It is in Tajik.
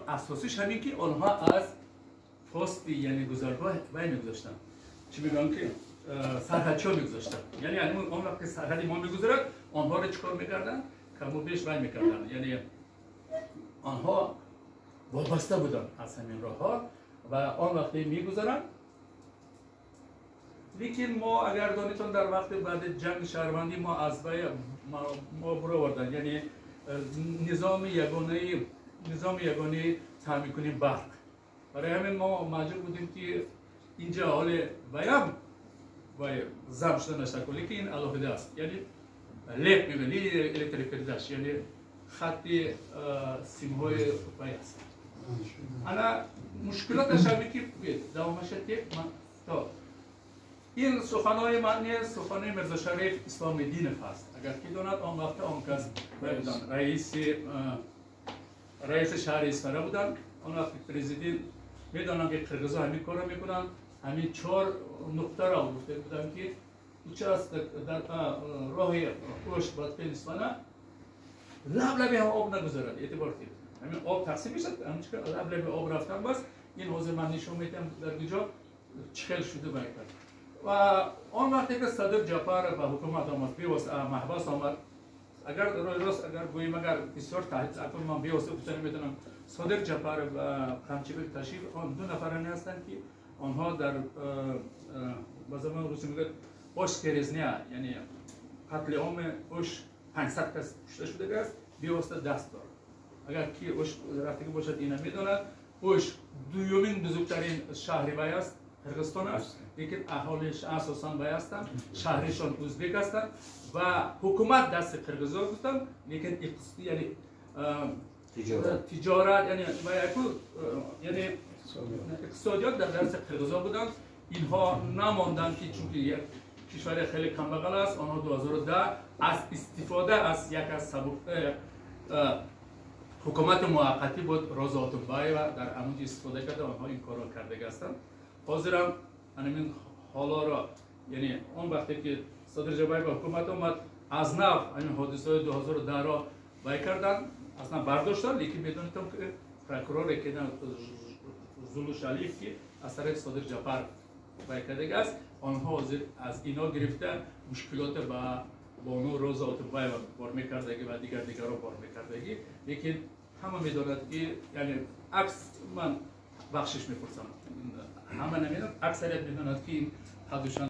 Асосиш ҳамин ки онҳо аз пости, яъне гузаргоҳ вай мегузоштанд, чӣ мегӯям ки, сарҳадчиҳо мегузоштанд. Яъне он вақт ки сарҳади мо мегузарад, онҳоро чӣ кор мекарданд? Каму беш вай мекарданд, яъне онҳо вобаста буданд аз ҳамин роҳҳо ва он вақте мегузаранд. Лекин мо, агар донитон, дар вақти баъди ҷанги шаҳрвандӣ мо аз вай мо буроварданд, яъне низоми ягонаи таъминкунии барқ. Барои ҳамин мо маҷбур будем, ки инҷа ҳоле ваям вай зам шуда нашакун, лекин ин алоҳида аст, яъне ЛЭП мегӯянд, линия электропередач, яъне хатти симҳои вай аст. Ана мушкилоташ ҳамин ки давомаша ки то ин суханои ман нест, суханои Мирзошариф Исломиддинов аст. Агар ки донад, он вақта он кас буданд, раиси шаҳри Исфара буданд. Он вақт президент медонам, ки қирғизо ҳамин корро мекунанд. Ҳамин чор нуқтаро гуфта буданд, ки участок дар роҳи Ош, Баткен, Исфана лаб лаби ҳам об нагузарад. Эътибор кунед, ҳамин об тақсим мешад, лаб лаби об рафтан бас. Ин ҳозир ман нишон медиҳам, дар куҷо чӣ хел шуда бай кард. Ва он вақте ки Садир Ҷапаров ба ҳукумат омад, бевосита маҳбас омад, агар рои рост агар гӯем, агар бисёр таҳдид акун, ман бевосита гуфта наметавонам. Содир Ҷапаров ва Қамчибек Ташиев он ду нафаране ҳастанд, ки онҳо дар ба забони русӣ мегӯяд Ошская резня, яъне қатли оми Ош, 500 кас кушта шудагааст, бевосита даст дорад. Агар ки Ош рафтагӣ бошад, ина медонад. Ош дуюмин бузургтарин шаҳри вай аст, Қирғизистон аст, лекин аҳолиш асосан вай ҳастанд, шаҳришон ӯзбек ҳастанд ва ҳукумат дасти қирғизо гуфтанд, лекин яъне тиҷорат, яъне яъне иқтисодиёт дар дасти қирғизо буданд. Инҳо намонданд, ки чунки як кишвари хеле камбағал аст. Онҳо 2010 аз истифода аз як аз ҳукумати муваққатӣ буд, Роза Отунбаева, дар амуҷ истифода карда, онҳо ин корро кардаги ҳастанд. Ҳозирам ҳамин ҳолоро, яъне он вақте ки Содир Ҷапаров ба ҳукумат омад, аз нав ҳамин ҳодисаҳои 2010-ро вай карданд, аз нав бардоштанд. Лекин медонедам, ки прокуроре ки Зулушалиев, ки аз тарафи Содир Ҷапаров вай кардаги аст, онҳо ҳозир аз ино гирифта мушкилота ба бону Роза Отунбаева бор мекардагӣ ва дигар дигарро бор мекардагӣ. Лекин ҳама медонад, ки яъне акс ман бахшиш мепурсам, ҳама намедонад, аксарият медонад, ки ин ҳадушан.